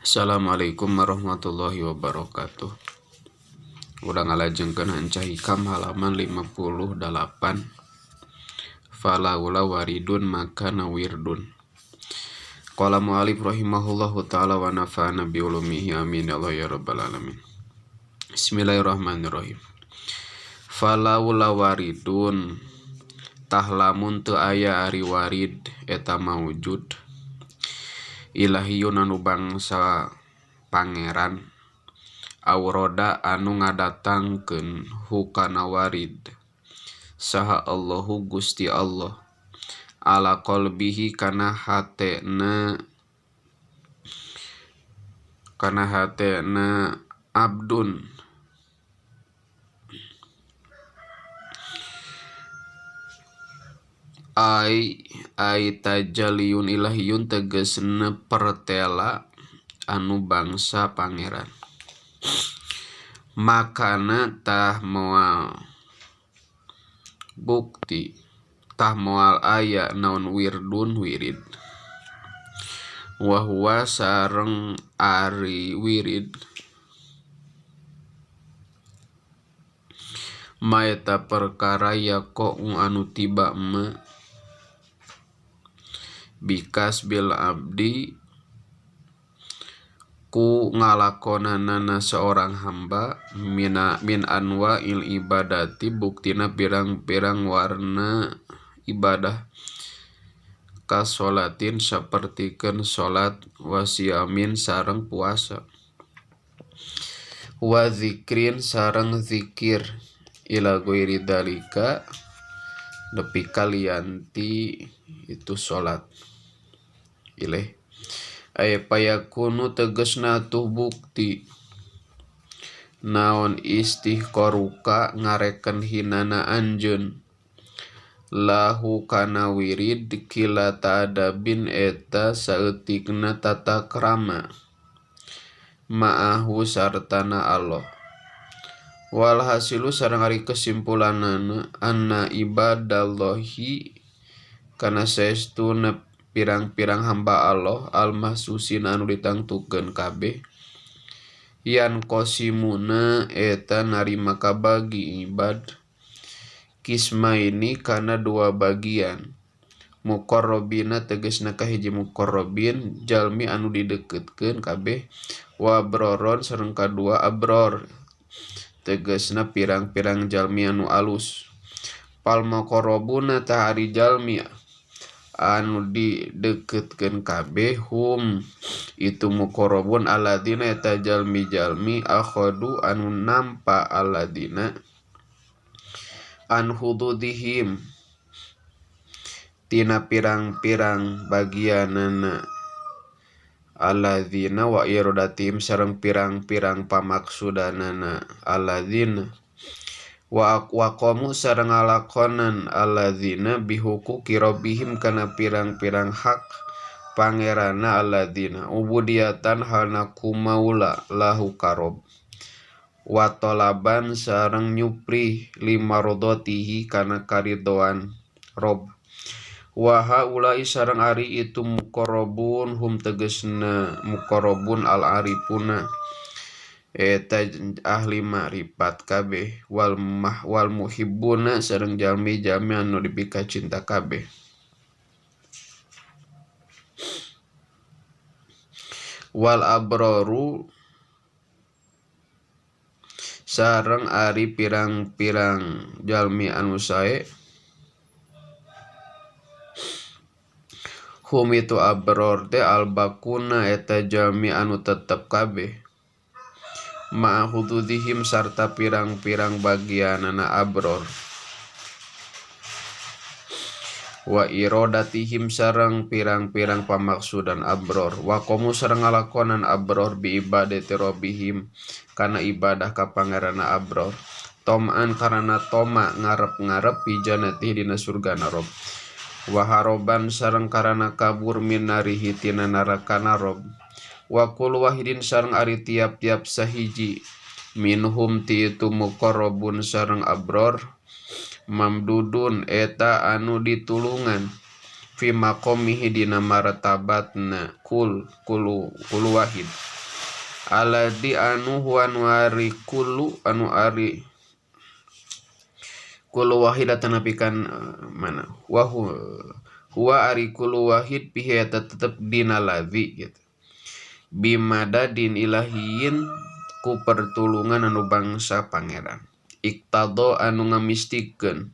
Assalamualaikum warahmatullahi wabarakatuh. Urang ngalajengkeun Hanca Hikam halaman 58. Falaula waridun maka wirdun. Qala mu'alif rahimahullahu ta'ala wa nafa'ana bi ulumihi amin ya Allah ya rabbal alamin. Bismillahirrahmanirrahim. Falaula waridun tah lamun teu aya ari warid eta maujud ilahiyun anu bangsa pangeran awroda anu ngadatangkeun hukana warid saha Allahu Gusti Allah ala qalbihi kana hatena abdun ai ai tajaliyun ilahiyun tegesna pertela anu bangsa pangeran makana tah moal bukti tah moal aya naon wirdun wirid wa huwa sareng ari wirid maeta perkara yaqa'u anu tiba ma bikas bil abdi ku ngalakonanana seorang hamba min anwa'il ibadati buktina pirang-pirang warna ibadah kasolatin sapertikeun salat wasiamin sareng puasa wa zikrin sareng zikir ila ghairi dalika nepi kalianti itu salat ileh aya payakunu tegesna tuh bukti naon istihqaruka ngareken hinana anjeun lahu kana wirid kila ta'adabin eta saeutikna tata krama ma'ahu sartana Allah walhasilu sareng ari kesimpulanana anna ibadallahi kana saestuna pirang-pirang hamba Allah almahsusina anu ditangtukeun kabeh yan qasimuna eta narima kabagi ibad kismaini kana dua bagian muqarrabina tegasna kahiji muqarrabin jalmi anu dideukeutkeun kabeh wa abroron sareng kadua abror tegasna pirang-pirang jalmi anu alus pal muqarrabuna tah ari jalmi anu dideukeutkeun kabeh hum itu muqarrabun alladzina eta jalmi-jalmi akhadu anu nampa alladzina an hududihim tina pirang-pirang bagianana alladzina wa iradatihim sareng pirang-pirang pamaksudanana alladzina wa aqwamu sareng ngalakonan alladzina bihuquqi rabbihim kana pirang-pirang hak pangeranna alladzina ubudiyatan halna kumaula lahu karob wa talaban sareng nyupri limarodatihi kana karidoan rob wa haula'i sareng ari itu muqarrabun hum tegesna muqarrabun al arifuna eta ahli ma'rifat kabeh wal wal muhibbuna sareng jalmi-jalmi anu dipika cinta kabeh wal abraru sareng ari pirang-pirang jalmi anu sae hum itu abror teh albakuna eta jalmi anu tetep kabeh ma'a hududihim sarta pirang-pirang bagianana abror wa iradatihim sareng pirang-pirang pamaksudan abror wa qamu sareng ngalakonan abror bi ibadati rabbihim kana ibadah ka pangeranna abror tom'an karana toma ngarep-ngarep fi jannati dina surgana rob wa haroban sareng karana kabur min narihi tina narakana rob wa kullu wahidin sareng ari tiap-tiap sahiji minhum ti itu muqarrabun sareng abror mamdudun eta anu ditulungan Fi maqamihi dina martabatna kul kulu kulu wahid alladzi anu huwa anu ari kullu anu ari kullu wahidatan nepikan mana wa huwa ari kullu wahid pihi eta tetep dina ladzi gitu bimadadin ilahiyin ku pertulungan anu bangsa pangeran iktado anu ngamistikeun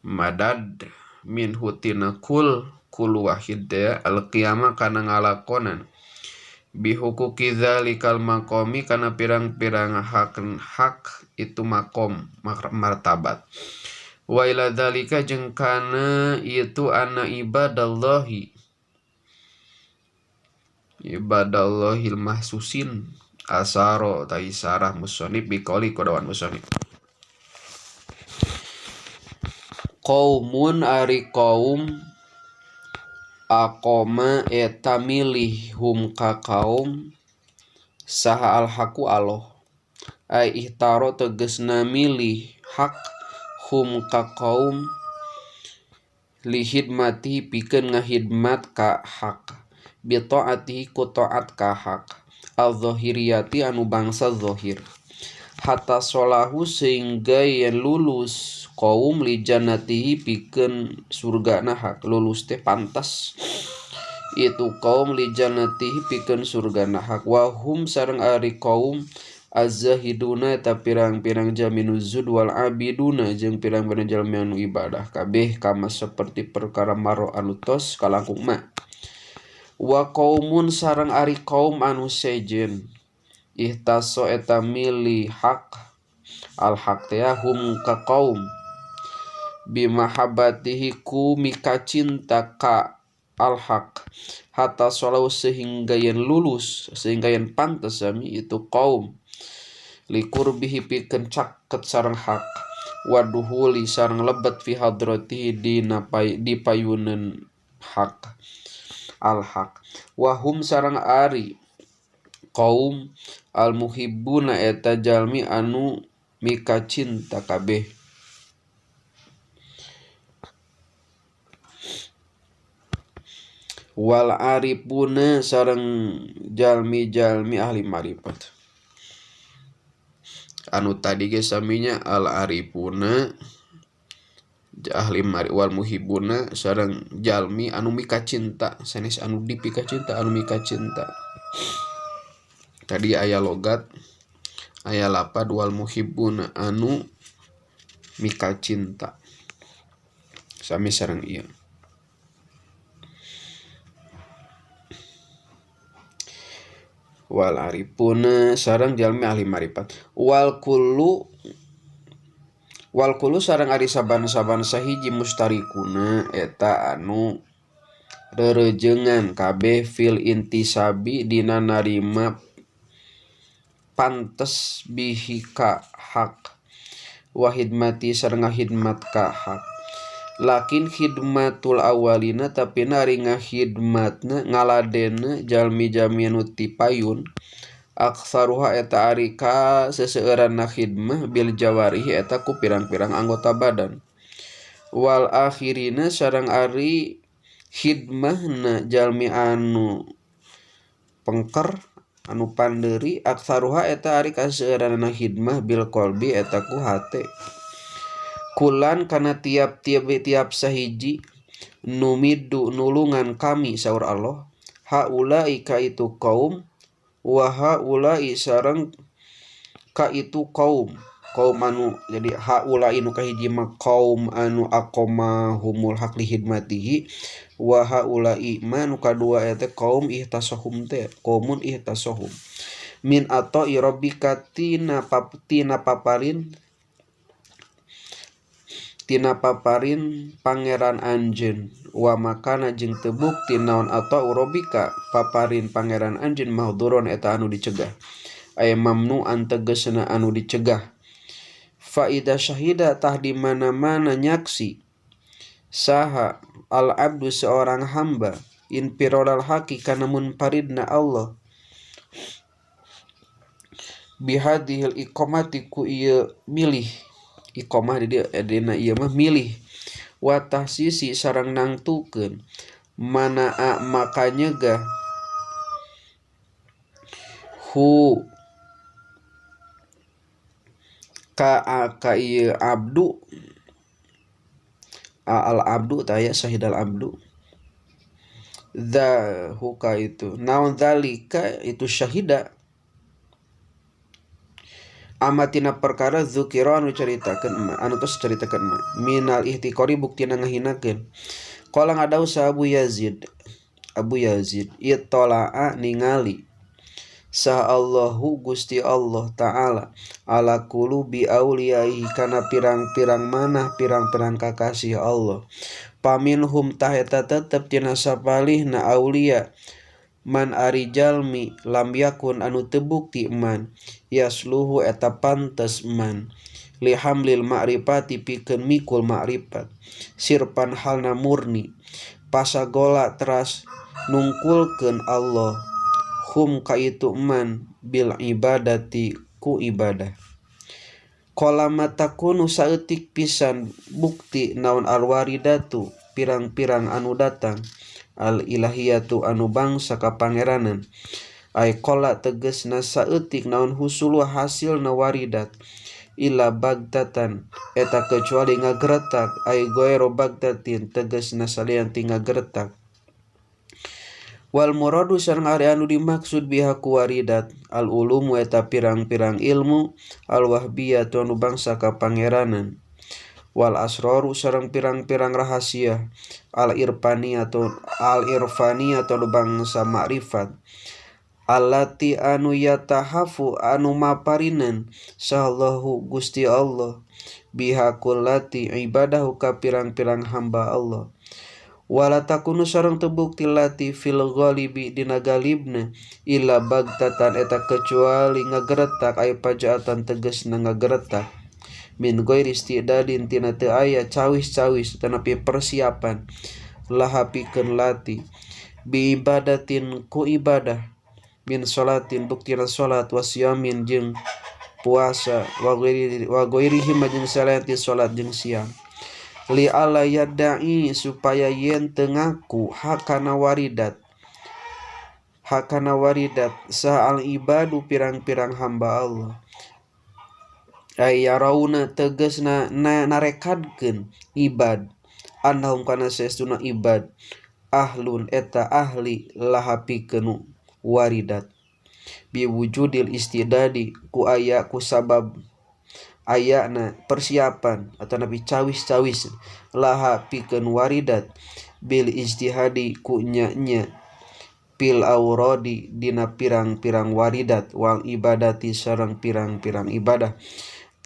madad minhu tina kul kullu wahid teh al-qiyama kana ngalakonan bihuquqi dzalikal maqami kana pirang-pirang hak hak itu makom martabat wa ila dzalika jeung kana itu anna ibadallahi ibadallahil mahsusin asaro taisarah musonib biqauli kodawan musonib. Qaumun ari kaum aqama eta milih hum ka kaum saha alhaqu Allah ay ihtaro tegesna milih hak hum ka kaum lihidmati pikeun ngahidmat ka hak bi taatihi ku taat ka hak al-zahiriyati anu bangsa zahir hatta solahu sehingga yen lulus kaum li jannatihi pikeun surgana hak lulus teh pantas itu kaum li jannatihi pikeun surgana hak wa hum sareng ari kaum az-zahiduna eta pirang-pirang jalmi zud wal abiduna jeung pirang-pirang jalmi anu ibadah kabeh kama seperti perkara maro anu tos kalangkung ma wa qaumun sareng ari kaum anu sejen ihtaso eta milih hak al hak teh hum ka kaum bimahabbatihi ku mika cinta ka al hak hatta solau sehingga yen lulus sehingga yen pantes sami itu kaum liqurbihi pikeun caket sareng hak waduhuli sareng lebet fi hadratihi dina di payuneun hak al hak wahum sareng ari kaum al muhibbuna eta jalmi anu mika cinta kabeh wal arifuna sareng jalmi-jalmi ahli marifat anu tadi ge saminya al arifuna ahli mari wal muhibbuna sareng jalmi anu mika cinta sanes anu dipika cinta anu mika cinta tadi aya logat aya lapad wal muhibbuna anu mika cinta sami sareng ieu wal arifuna sareng jalmi ahli marifat wal kullu sareng ari saban-saban sahiji mustarikuna eta anu rerejengan kabeh fil intisabi dina narima pantes bihi ka hak wa hidmati sareng ngahidmat ka hak lakin khidmatul awalina tapi nari ngahidmatna ngaladena jalmi-jalmi anu ti payun aktsaruha eta ari ka seseueuranna khidmah bil jawarihi eta ku pirang-pirang anggota badan wal akhirina sareng ari khidmahna jalmi anu pengker anu pandeuri aktsaruha eta ari kaseueuranna khidmah bil qalbi eta ku hate kulan kana tiap-tiap sahiji numiddu nulungan kami saur Allah haula'i ka itu kaum wa haula'i sareng ka itu kaum kaum anu jadi haula'i nu kahiji mah kaum anu aqama humul haq li hidmatihi wa haula'i ma nu kadua eta kaum ihtasahum teh kaumun ihtasahum min ata'i rabbika tina paparin pangeran anjeun wa makana jeung teu bukti naon atau rabbika paparin pangeran anjeun mahdhuron eta anu dicegah aya mamnuan tegesna anu dicegah fa idza syahida tah di mana-mana nyaksi saha al abdu seorang hamba infirodal haqi kana munfaridna Allah bihadihil iqamati ku ieu milih iqamah di dieu dina ieu mah milih Wa tahsisi sareng nangtukeun manaa maka nyegah hu ka ka ieu abdu al abdu taya syahidal abdu dza huka itu naon zalika itu syahida amatina perkara dzukira anu caritakeun ma anu tos caritakeun ma minal ihtiqari buktina ngahinakeun. Qala ngadau sa Abu Yazid, Abu Yazid ittala'a ningali saha Allahu Gusti Allah Ta'ala ala qulubi auliyaihi kana pirang-pirang manah pirang-pirang kakasih Allah. Paminhum tah eta tetep tina sapalihna aulia man ari jalmi lam yakun anu teu bukti man yasluhu eta pantes man lihamlil ma'rifati pikeun mikul ma'rifat sirpan halna murni pasagola teras nungkulkeun Allah hum ka itu man bil ibadati ku ibadah. Qala takunu saeutik pisan bukti naon alwaridatu pirang-pirang anu datang al ilahiyatu anu bangsa ka pangeranan ay qala tegesna saeutik naon husulu hasilna waridat illa bagtatan eta kecuali ngageretak ay goero bagtatin tegesna salian ti ngageretak. Wal muradu sareng ari anu dimaksud biha ku waridat al ulumu eta pirang-pirang ilmu al wahbiyatu anu bangsa ka pangeranan wal asraru sareng pirang-pirang rahasia al irfaniyatu anu bangsa makrifat allati anu yatahafu anu maparinan sahallahu Gusti Allah biha kullati ibadahu ka pirang-pirang hamba Allah. Wala takunu sareng teu bukti lati fil ghalibi dina galibna illa bagtatan eta kecuali ngageretak ay pajaatan tegesna ngageretak min ghairi istidadin tina teu aya cawis-cawis tanapi persiapan laha pikeun lati bi ibadatin ku ibadah min salatin buktina salat wasiyamin jeung puasa wa ghairihim jeung salayan ti salat jeung siam li alla yadda'i supaya yen teu ngaku hakana waridat sa al ibadu pirang-pirang hamba Allah ay yarauna tegasna narekadkeun ibad annahum kana saestuna ibad ahlun eta ahli laha pikeun waridat biwujudil istidadi ku aya ku sabab ayana persiapan atau nabi cawis-cawis laha pikeun waridat bil ijtihadi ku nya-nya pil auradi dina pirang-pirang waridat wal ibadati sareng pirang-pirang ibadah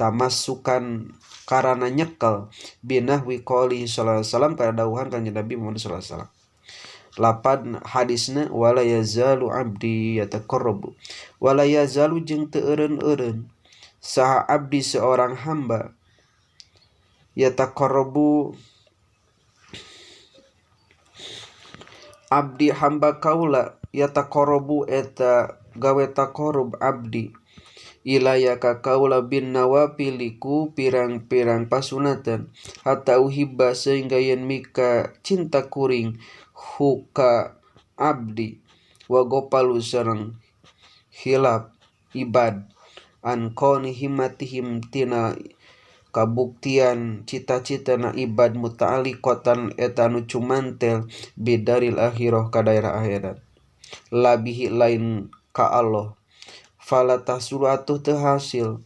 tamassukan karana nyekel binahwi qouli sallallahu alaihi wasallam kana dawuhan kanjeng Nabi Muhammad sallallahu alaihi wasallam. Lapad hadisna wala yazalu abdi yataqarrabu wala yazalu jeung teu eureun-eureun saha abdi seorang hamba yataqarrabu abdi hamba kaula yataqarrabu eta gawe taqarrub abdi ilaya ka kaula bin nawafili ku pirang-pirang pasunatan hatta uhibba sehingga yen mika cinta kuring huka abdi wa gopalu sareng hilap ibad an kauni himmatihim tina kabuktian cita-cita na ibad muta'alliqatan eta nu cumantel bidaril akhirah ka daerah akhirat labihi lain ka Allah fala tahsulu atuh teu hasil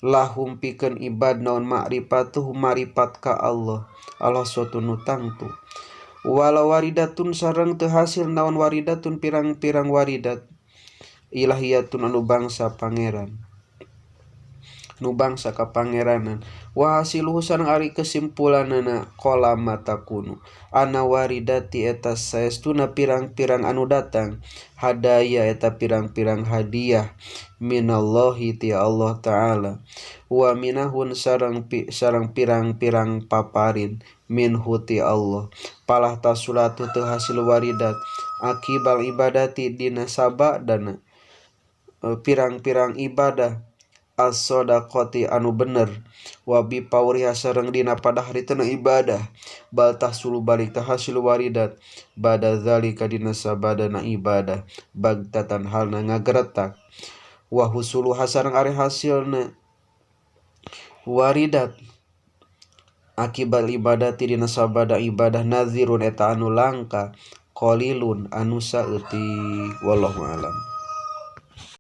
lahum pikeun ibad naon ma'rifatuh ma'rifat ka Allah Allah suatu nu tangtu wala waridatun sareng teu hasil naon waridatun pirang-pirang waridat ilahiyatun anu bangsa pangeran nu bangsa ka pangeranan wa hasiluhu sareng ari kesimpulanana qala matakunu ana waridati eta saestuna pirang-pirang anu datang hadaya eta pirang-pirang hadiah minallahi ti Allah Ta'ala wa minahun sareng pirang-pirang paparin minhu ti Allah palah tasulatu teu hasil waridat akibal ibadati dina sabadana pirang-pirang ibadah As-sadaqati anu bener wa bi pauriha sareng dina padaharitana ibadah bal tahsulu balik tahasil waridat bada zalika dina sabadana ibadah bagtatan halna ngageretak wa husuluha sareng ari hasilna waridat akibat ibadati dina sabada ibadah nazirun eta anu langka qalilun anu saeutik. Wallahu alam.